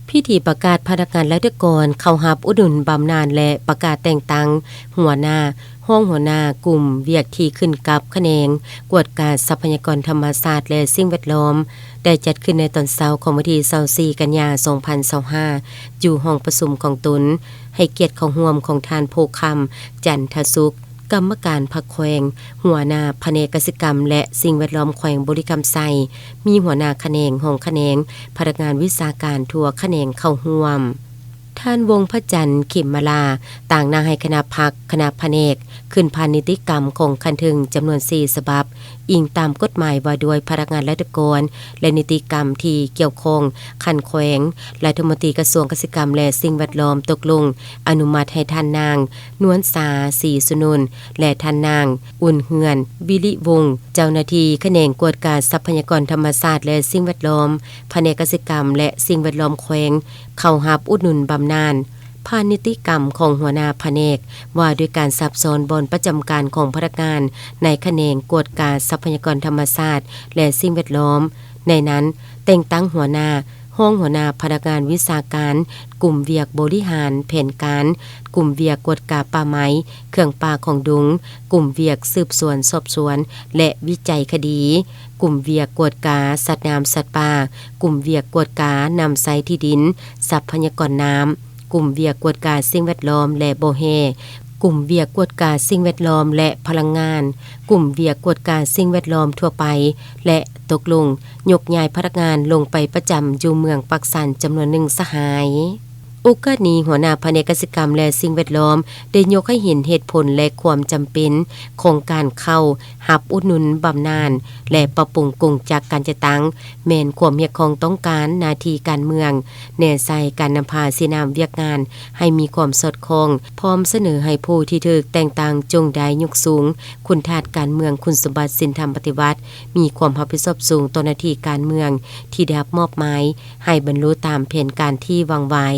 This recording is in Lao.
ພິທີປະກາດພະນັກງານລັດຖະກອນເຂົ້າຮັບອຸດໜູນບຳນານ ແລະ ປະກາດແຕ່ງຕັ້ງຫົວໜ້າ, ຮອງຫົວໜ້າກຸ່ມວຽກທີ່ຂຶ້ນກັບຂະແໜງກວດກາຊັບພະຍາກອນທຳມະຊາດ ແລະ ສິ່ງແວດລ້ອມ ໄດ້ຈັດຂຶ້ນໃນຕອນເຊົ້າຂອງວັນທີຊາວສີ່ ກັນຍາ ສອງພັນຊາວຫ້າ ຢູ່ຫ້ອງປະຊຸມຂອງຕົນ, ໃຫ້ກຽດເຂົ້າຮ່ວມຂອງທ່ານ ໂພຄຳ ຈັນທະສຸກ, ກຳມະການພັກແຂວງ, ຫົວໜ້າພະແນກກະສິກຳ ແລະ ສິ່ງແວດລ້ອມແຂວງບໍລິຄຳໄຊ, ມີຫົວໜ້າຂະແໜງ, ຮອງຂະແໜງ, ພະນັກງານວິຊາການທົ່ວຂະແໜງເຂົ້າຮ່ວມ. ທ່ານ ວົງພະຈັນ ເຂັມມາລາ ຕາງໜ້າໃຫ້ຄະນະພັກ, ຄະນະພະແນກ ຂຶ້ນຜ່ານນິຕິກຳຂອງຂັ້ນເທິງຈຳນວນສີ່ສະບັບ, ອີງຕາມກົດໝາຍວ່າດ້ວຍພະນັກງານລັດຖະກອນ ແລະ ນິຕິກຳທີ່ກ່ຽວຂ້ອງຂັ້ນແຂວງ, ລັດຖະມົນຕີກະຊວງກະສິກຳ ແລະ ສິ່ງແວດລ້ອມຕົກລົງອະນຸມັດໃຫ້ທ່ານນາງ ນວນສາ ສີສຸນົນ ແລະ ທ່ານນາງ ອຸ່ນເຮືອນ ວິລິວົງ ເຈົ້າໜ້າທີ່ຂະແໜງກວດກາຊັບພະຍາກອນທຳມະຊາດ ແລະ ສິ່ງແວດລ້ອມ ພະແນກກະສິກຳ ແລະ ສິ່ງແວດລ້ອມແຂວງ ເຂົ້າຮັບອຸດໜູນບຳນານ ຜ່ານນິຕິກຳຂອງຫົວໜ້າພະແນກ ວ່າດ້ວຍການຊັບຊ້ອນບ່ອນປະຈຳການຂອງພະນັກງານໃນຂະແໜງກວດກາຊັບພະຍາກອນທຳມະຊາດ ແລະ ສິ່ງແວດລ້ອມ, ໃນນັ້ນ ແຕ່ງຕັ້ງຫົວໜ້າ, ຮອງຫົວໜ້າພະນັກງານວິຊາການ, ກຸ່ມວຽກບໍລິຫານແຜນການ, ກຸ່ມວຽກກວດກາປ່າໄມ້, ເຄື່ອງປ່າຂອງດົງ, ກຸ່ມວຽກສືບສວນສອບສວນ ແລະ ວິໄຈຄະດີ, ກຸ່ມວຽກກວດກາສັດນ້ຳສັດປ່າ, ກຸ່ມວຽກກວດການຳໃຊ້ທີ່ດິນ, ຊັບພະຍາກອນນ້ຳ, ກຸ່ມວຽກກວດກາສິ່ງແວດລ້ອມ ແລະ ບໍ່ແຮ່, ກຸ່ມວຽກກວດກາສິ່ງແວດລ້ອມ ແລະ ພະລັງງານ, ກຸ່ມວຽກກວດກາສິ່ງແວດລ້ອມທົ່ວໄປ ແລະ ຕົກລົງຍົກຍ້າຍພະນັກງານລົງໄປປະຈຳຢູ່ເມືອງປາກຊັນຈຳນວນໜຶ່ງສະຫາຍ. ໂອກາດນີ້, ຫົວໜ້າພະແນກກະສິກຳ ແລະ ສິ່ງແວດລ້ອມ ໄດ້ຍົກໃຫ້ເຫັນເຫດຜົນ ແລະ ຄວາມຈຳເປັນຂອງການເຂົ້າຮັບອຸດໜູນບຳນານ ແລະ ປັບປຸງກົງຈັກການຈັດຕັ້ງ ແມ່ນຄວາມຮຽກຮ້ອງຕ້ອງການໜ້າທີ່ການເມືອງ, ແນໃສ່ການນຳພາຊີ້ນຳວຽກງານໃຫ້ມີຄວາມສອດຄ່ອງ, ພ້ອມສະເໜີໃຫ້ຜູ້ທີ່ຖືກແຕ່ງຕັ້ງຈົ່ງໄດ້ຍົກສູງຄຸນທາດການເມືອງ, ຄຸນສົມບັດສິນທຳປະຕິວັດ, ມີຄວາມຮັບຜິດຊອບສູງຕໍ່ໜ້າທີ່ການເມືອງທີ່ໄດ້ຮັບມອບໝາຍ ໃຫ້ບັນລຸຕາມແຜນການທີ່ວາງໄວ້.